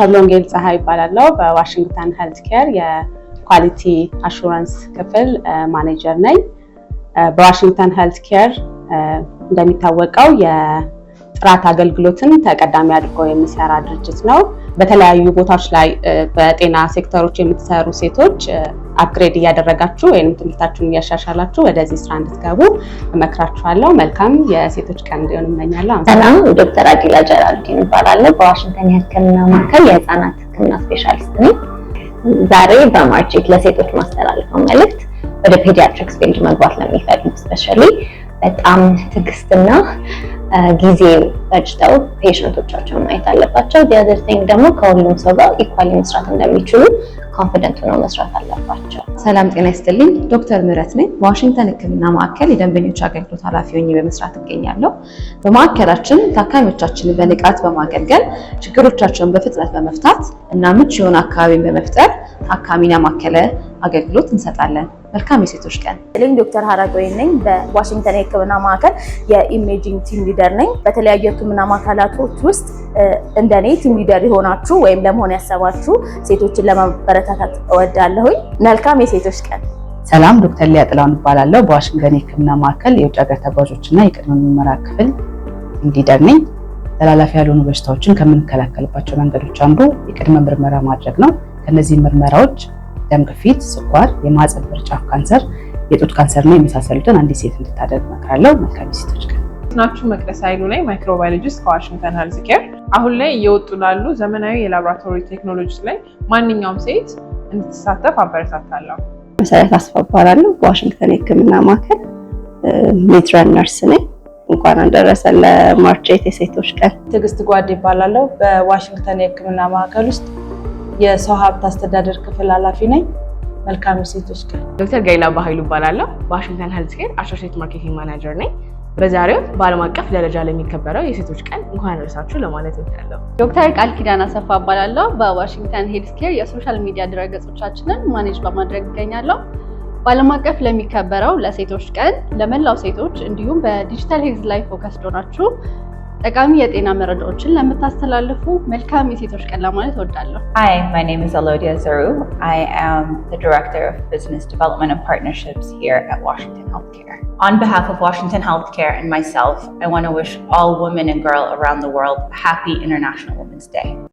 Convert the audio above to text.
ሰብለወንጌል ፀሐይ እባላለሁ። በ Washington Healthcare የ quality assurance ክፍል ማኔጀር ነኝ። በ Washington Healthcare እንደሚታወቀው የጥራት አገልግሎትን ተቀዳሚ አድርጎ የሚሰራ ድርጅት ነው። በተለያዩ ቦታዎች ላይ በጤና ሴክተሮች የምትሰሩ ሴቶች upgrade እያደረጋችሁ ወይም ትምህርታችሁን እያሻሻላችሁ ወደዚህ ስራ እንድትገቡ እመክራችኋለሁ። መልካም የሴቶች ቀን እንዲሆን እመኛለሁ። ሰላም፣ ዶክተር አዲላ ጀላሉዲን እባላለሁ። በዋሽንግተን የሕክምና ማዕከል የህፃናት ሕክምና specialist ነኝ። ዛሬ በ March 8 ለሴቶች ማስተላልፈው መልእክት ወደ pediatrics field መግባት ለሚፈልጉ especially በጣም ትዕግስትና ጊዜ ፈጅተው patient ኦቻቸውን ማየት አለባቸው። The other thing ደግሞ ከሁሉም ሰው ጋር equally መስራት እንደሚችሉ confident ሆነው መስራት አለባቸው። ሰላም ጤና ይስጥልኝ። ዶክተር ምህረት ነኝ። በዋሽንግተን ሕክምና ማዕከል የደንበኞች አገልግሎት ኃላፊ ሆኜ በመስራት እገኛለሁ። በማዕከላችን ታካሚዎቻችንን በንቃት በማገልገል፣ ችግሮቻቸውን በፍጥነት በመፍታት እና ምቹ የሆነ አካባቢን በመፍጠር ታካሚን ያማከለ አገልግሎት እንሰጣለን። መልካም የሴቶች ቀን። ልኝ ዶክተር ሀረገወይን ነኝ። በዋሽንግተን የህክምና ማዕከል የ imaging team leader ነኝ። በተለያዩ የህክምና ማዕከላቶች ውስጥ እንደኔ team leader የሆናችሁ ወይም ለመሆን ያሰባችሁ ሴቶችን ለማበረታታት እወዳለሁኝ። መልካም የሴቶች ቀን። ሰላም፣ ዶክተር ሊያ ጥላሁን እባላለሁ። በዋሽንግተን የህክምና ማዕከል የውጭ ሀገር ተጓዦችና የቅድመ ምርመራ ክፍል team leader ነኝ። ተላላፊ ያልሆኑ በሽታዎችን ከምንከላከልባቸው መንገዶች አንዱ የቅድመ ምርመራ ማድረግ ነው። ከነዚህ ምርመራዎች ደም ግፊት፣ ስኳር፣ የማህፀን በር ጫፍ ካንሰር፣ የጡት ካንሰርና የመሳሰሉትን አንዲት ሴት እንድታደርግ እመክራለሁ። መልካም የሴቶች ቀን። ናችሁ፣ መቅደስ ኃይሉ ነኝ፣ microbiologist ከ Washington Healthcare። አሁን ላይ እየወጡ ላሉ ዘመናዊ የላቦራቶሪ ቴክኖሎጂ ላይ ማንኛውም ሴት እንድትሳተፍ አበረታታለሁ። መሰረት አስፋ እባላለሁ። በዋሽንግተን የሕክምና ማዕከል matron nurse ነኝ። እንኳን አደረሰን ለ March 8 የሴቶች ቀን። ትዕግስት ጓድ እባላለሁ። በዋሽንግተን የሕክምና ማዕከል ውስጥ የሰው ሀብት አስተዳደር ክፍል ኃላፊ ነኝ። መልካም የሴቶች ቀን። ዶክተር ገይላ ባህይሉ እባላለሁ። በ Washington Healthcare associate marketing manager ነኝ። በዛሬው በዓለም አቀፍ ደረጃ ለሚከበረው የሴቶች ቀን እንኳን አደረሳችሁ ለማለት እወዳለሁ። ዶክተር ቃል ኪዳን አሰፋ እባላለሁ። በ Washington Healthcare የ social media ድረገጾቻችንን manage በማድረግ እገኛለሁ። በዓለም አቀፍ ለሚከበረው ለሴቶች ቀን ለመላው ሴቶች እንዲሁም በ digital health ላይ focus ሆናችሁ ጠቃሚ የጤና መረጃዎችን ለምታስተላልፉ መልካም የሴቶች ቀን ለማለት እወዳለሁ። Hi, my name is Alodia Zaru. I am the Director of Business Development and Partnerships here at Washington Healthcare. On behalf of Washington Healthcare and myself, I want to wish all women and girls around the world a happy International Women's Day.